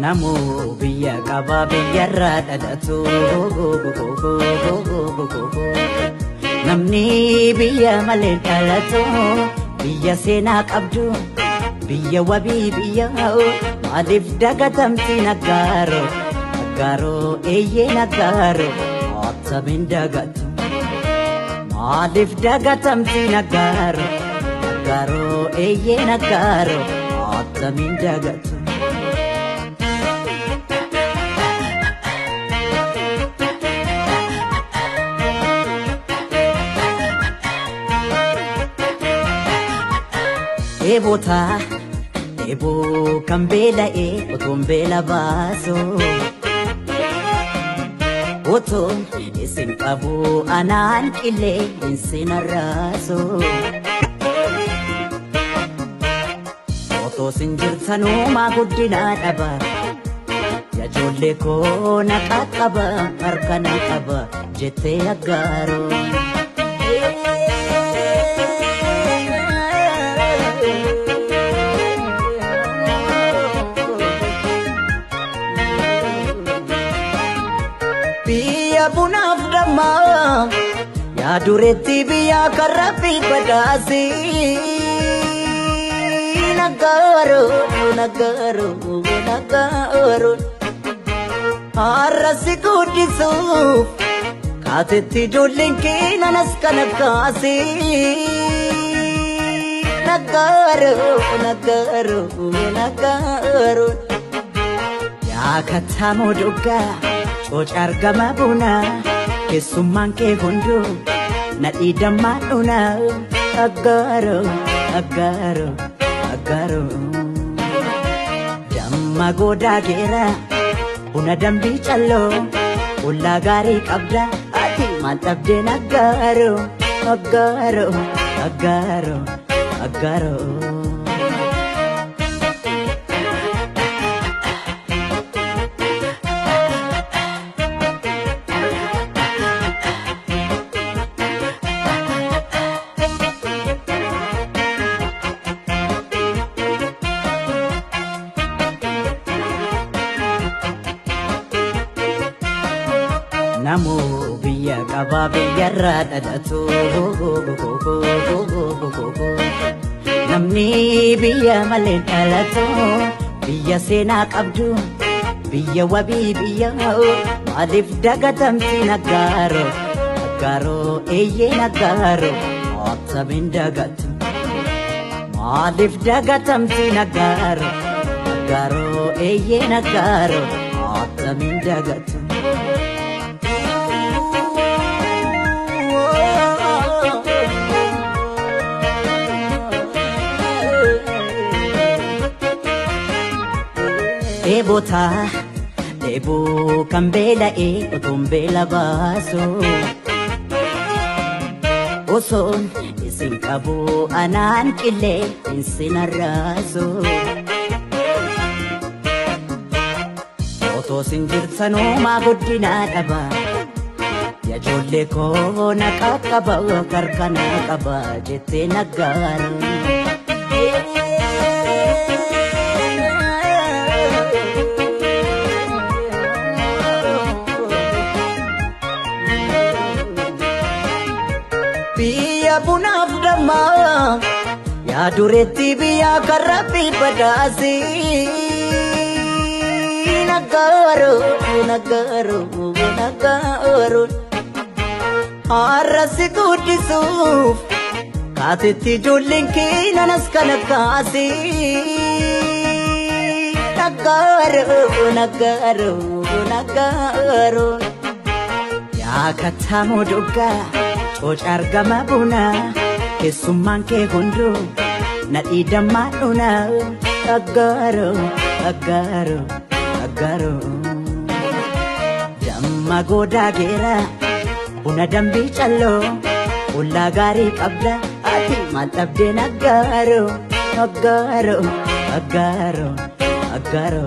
Namuu biyya qabaa biyyarraa dhalatu. Namni biyya malee dhalatu biyya seenaa qabdu biyya wabii biyya maaliif dagatamti naggaaro naggaaro eeyyee naggaaro attamiin dagatu maaliif dagatamti naggaaro naggaaro eeyyee naggaaro attamiin dagatu. Dheebotaa dheeboo kan beela'ee otoon beela baasu. Otoon isin qabu anaan qillee isin arraasu. Otoo isin jirtanumaa guddinaa dhaba. Ijoollee koo na qaqqaba harka na qaba jettee aggaaroo. Biyya bunaaf dammaa yaa dureetti biyya karra fi badhaasii. Naggaaro naggaaro naggaaro har'a si guddisuuf kaatetti ijoolleen keenanas kana kaasii. Naggaaro naggaaro naggaaro yaa kattaamoo doggaa. Cooca argama buna keessummaan kee hunduu nadhii dammaa dhuna aggaaro aggaaro aggaaro. Damma goodaa geera buna dambii calloo ollaa gaarii qabda ati maal dhabdeen aggaaro aggaaro aggaaro aggaaro. Namuu biyya qabaa biyyarraa dhalatu. Namni biyya malee dhalatu biyya seenaa qabdu biyya wabii biyya maaliif dagatamti naggaaro naggaaro eeyyee naggaaro attamiin dagatu maaliif dagatamti naggaaro naggaaro eeyyee naggaaro attamiin dagatu. Dheebotaa dheeboo kan beela'ee otoon beela baasu. Osoon isin qabu anaan qillee isin arraasu. Otoo isin jirtanumaa guddinaa dhaba. Ijoollee koo na qaqqaba harka na qaba jettee naggaara. Biyya bunaaf dammaa yaa dureetti biyya karra fi badhaasii. Naggaaro naggaaro naggaaro har'a si guddisuuf kaatetti ijoolleen keenanas kana kaasii. Naggaaro naggaaro naggaaro yaa kattaamoo doggaa. Cooca argama buna keessummaan kee hunduu nadhii dammaa dhuna aggaaro aggaaro aggaaro. Damma goodaa geera buna dambii calloo ollaa gaarii qabda ati maal dhabdeen aggaaro aggaaro aggaaro aggaaro.